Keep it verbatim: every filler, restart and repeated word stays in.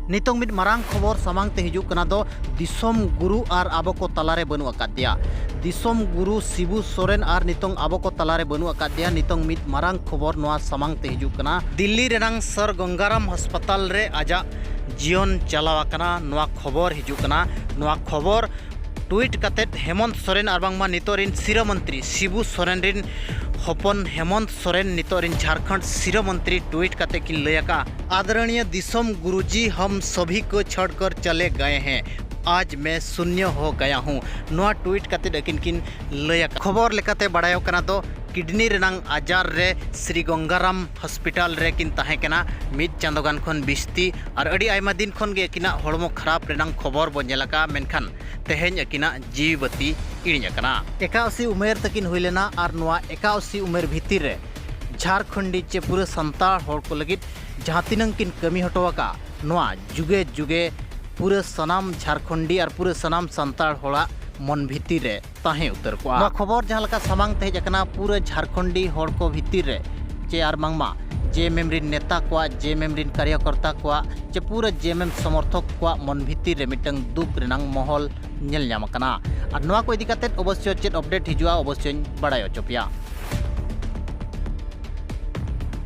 ᱱᱤᱛᱚᱝ ᱢᱤᱫ ᱢᱟᱨᱟᱝ ᱠᱷᱚᱵᱚᱨ ᱥᱟᱢᱟᱝ ᱛᱮ ᱦᱤᱡᱩᱜ ᱠᱟᱱᱟ ᱫᱚ, ᱫᱤᱥᱚᱢ ᱜᱩᱨᱩ ᱟᱨ ᱟᱵᱚ ᱠᱚ ᱛᱟᱞᱟᱨᱮ ᱵᱟᱹᱱᱩᱜ ᱟᱠᱟᱫ ᱫᱮᱭᱟ᱾ ᱫᱤᱥᱚᱢ ᱜᱩᱨᱩ ᱥᱤᱵᱩ ᱥᱚᱨᱮᱱ ᱟᱨ ᱱᱤᱛᱚᱝ ᱟᱵᱚ ᱠᱚ ᱛᱟᱞᱟᱨᱮ ᱵᱟᱹᱱᱩᱜ ᱟᱠᱟᱫ ᱫᱮᱭᱟ᱾ ᱱᱤᱛᱚᱝ ᱢᱤᱫ ᱢᱟᱨᱟᱝ ᱠᱷᱚᱵᱚᱨ ᱱᱚᱣᱟ ᱥᱟᱢᱟᱝ ᱛᱮ ᱦᱤᱡᱩᱜ ᱠᱟᱱᱟ᱾ ᱫᱤᱞᱞᱤ ᱨᱮᱱᱟᱝ ᱥᱟᱨ ᱜᱚᱝᱜᱟᱨᱟᱢ ᱦᱟᱥᱯᱟᱛᱟᱞ ᱨᱮ ᱟᱡᱟᱜ ᱡᱤᱭᱚᱱ ᱪᱟᱞᱟᱣ ᱟᱠᱟᱱᱟ, ᱱᱚᱣᱟ ᱠᱷᱚᱵᱚᱨ ᱦᱤᱡᱩᱜ ᱠᱟᱱᱟ᱾ ᱱᱚᱣᱟ ᱠᱷᱚᱵᱚᱨ ᱴᱩᱭᱤᱴ ᱠᱟᱛᱮᱫ ᱦᱮᱢᱚᱱᱛ ᱥᱚᱨᱮᱱ ᱟᱨ ᱵᱟᱝᱢᱟ ᱱᱤᱛᱚᱜ ᱨᱤᱱ ᱥᱤᱨᱟᱹ ᱢᱚᱱᱛᱨᱤ ᱥᱤᱵᱩ ᱥᱚᱨᱮᱱ ᱨᱤᱱ ᱦᱚᱯᱚᱱ ᱦᱮᱢᱚᱱᱛ ᱥᱚᱨᱮᱱ ᱱᱤᱛᱚᱜ ᱨᱤᱱ ᱡᱷᱟᱲᱠᱷᱚᱸᱰ ᱥᱤᱨᱟᱹ ᱢᱚᱱᱛᱨᱤ ᱴᱩᱭᱤᱴ ᱠᱟᱛᱮᱫ ᱠᱤᱱ ᱞᱟᱹᱭ ᱟᱠᱟᱫᱼᱟ, ᱟᱫᱚᱨᱚᱬᱤᱭᱚ ᱫᱤᱥᱚᱢ ᱜᱩᱨᱩᱡᱤ, ᱦᱟᱢ ᱥᱚᱵᱷᱤ ᱠᱚ ᱪᱷᱚᱰ ᱠᱚᱨ ᱪᱟᱞᱮ ᱜᱟᱭᱮ ᱦᱮᱸ, ᱟᱡᱽ ᱢᱮ ᱥᱩᱱᱭᱚ ᱦᱚ ᱜᱟᱭᱟ ᱦᱩᱸ᱾ ᱱᱚᱣᱟ ᱴᱩᱭᱤᱴ ᱠᱟᱛᱮᱫ ᱟᱹᱠᱤᱱ ᱠᱤᱱ ᱞᱟᱹᱭ ᱟᱠᱟᱫᱼᱟ᱾ ᱠᱷᱚᱵᱚᱨ ᱞᱮᱠᱟᱛᱮ ᱵᱟᱲᱟᱭᱚᱜ ᱠᱟᱱᱟ ᱫᱚ, ᱠᱤᱰᱱᱤ ᱨᱮᱱᱟᱝ ᱟᱡᱟᱨ ᱨᱮ ᱥᱨᱤ ᱜᱚᱝᱜᱟᱨᱟᱢ ᱦᱚᱥᱯᱤᱴᱟᱞ ᱨᱮ ᱠᱤᱱ ᱛᱟᱦᱮᱸ ᱠᱟᱱᱟ ᱢᱤᱫ ᱪᱟᱸᱫᱚ ᱜᱟᱱ ᱠᱷᱚᱱ ᱵᱤᱥᱛᱤ, ᱟᱨ ᱟᱹᱰᱤ ᱟᱭᱢᱟ ᱫᱤᱱ ᱠᱷᱚᱱ ᱜᱮ ᱟᱹᱠᱤᱱᱟᱜ ᱦᱚᱲᱢᱚ ᱠᱷᱟᱨᱟᱯ ᱨᱮᱱᱟᱝ ᱠᱷᱚᱵᱚᱨ ᱵᱚ ᱧᱮᱞ ᱟᱠᱟᱫᱼᱟ, ᱢᱮᱱᱠᱷᱟᱱ ᱛᱮᱦᱮᱧ ᱟᱹᱠᱤᱱᱟᱜ ᱡᱤᱣᱤ ᱵᱟᱹᱛᱤ ᱤᱲᱤᱧ ᱟᱠᱟᱱᱟ᱾ ᱮᱠᱟᱥᱤ ᱩᱢᱮᱨ ᱛᱟᱹᱠᱤᱱ ᱦᱩᱭ ᱞᱮᱱᱟ, ᱟᱨ ᱱᱚᱣᱟ ᱮᱠᱟᱥᱤ ᱩᱢᱮᱨ ᱵᱷᱤᱛᱤᱨ ᱨᱮ ᱡᱷᱟᱲᱠᱷᱚᱸᱰᱤ ᱪᱮ ᱯᱩᱨᱟᱹ ᱥᱟᱱᱛᱟᱲ ᱦᱚᱲ ᱠᱚ ᱞᱟᱹᱜᱤᱫ ᱡᱟᱦᱟᱸ ᱛᱤᱱᱟᱹᱝ ᱠᱤᱱ ᱠᱟᱹᱢᱤ ᱦᱚᱴᱚ ᱟᱠᱟᱫᱼᱟ, ᱱᱚᱣᱟ ᱡᱩᱜᱮ ᱡᱩᱜᱮ ᱯᱩᱨᱟᱹ ᱥᱟᱱᱟᱢ ᱡᱷᱟᱲᱠᱷᱚᱸᱰᱤ ᱟᱨ ᱯᱩᱨᱟᱹ ᱥᱟᱱᱟᱢ ᱥᱟᱱᱛᱟᱲ ᱦᱚᱲᱟᱜ ᱢᱚᱱ ᱵᱷᱤᱛᱤᱨ ᱨᱮ ᱛᱟᱦᱮᱸ ᱩᱛᱟᱹᱨ ᱠᱚᱜᱼᱟ᱾ ᱱᱚᱣᱟ ᱠᱷᱚᱵᱚᱨ ᱡᱟᱦᱟᱸ ᱞᱮᱠᱟ ᱥᱟᱢᱟᱝ ᱛᱮ ᱦᱮᱡ ᱟᱠᱟᱱᱟ, ᱯᱩᱨᱟᱹ ᱡᱷᱟᱲᱠᱷᱚᱸᱰᱤ ᱦᱚᱲ ᱠᱚ ᱵᱷᱤᱛᱤᱨ ᱨᱮ ᱪᱮ ᱟᱨ ᱵᱟᱝᱢᱟ ᱡᱮ ᱮᱢ ᱮᱢ ᱨᱤᱱ ᱱᱮᱛᱟ ᱠᱚᱣᱟᱜ, ᱡᱮ ᱮᱢ ᱮᱢ ᱨᱤᱱ ᱠᱟᱨᱭᱚᱠᱚᱨᱛᱟ ᱠᱚᱣᱟᱜ ᱪᱮ ᱯᱩᱨᱟᱹ ᱡᱮ ᱮᱢ ᱮᱢ ᱥᱚᱢᱚᱨᱛᱷᱚᱠ ᱠᱚᱣᱟᱜ ᱢᱚᱱ ᱵᱷᱤᱛᱤᱨ ᱨᱮ ᱢᱤᱫᱴᱟᱝ ᱫᱩᱠ ᱨᱮᱱᱟᱝ ᱢᱚᱦᱚᱞ ᱧᱮᱞ ᱧᱟᱢ ᱟᱠᱟᱱᱟ᱾ ᱟᱨ ᱱᱚᱣᱟ ᱠᱚ ᱤᱫᱤ ᱠᱟᱛᱮᱫ ᱚᱵᱚᱥᱥᱚ ᱪᱮᱫ update ᱦᱤᱡᱩᱜᱼᱟ, ᱚᱵᱚᱥᱥᱚᱧ ᱵᱟᱲᱟᱭ ᱦᱚᱪᱚ ᱯᱮᱭᱟ᱾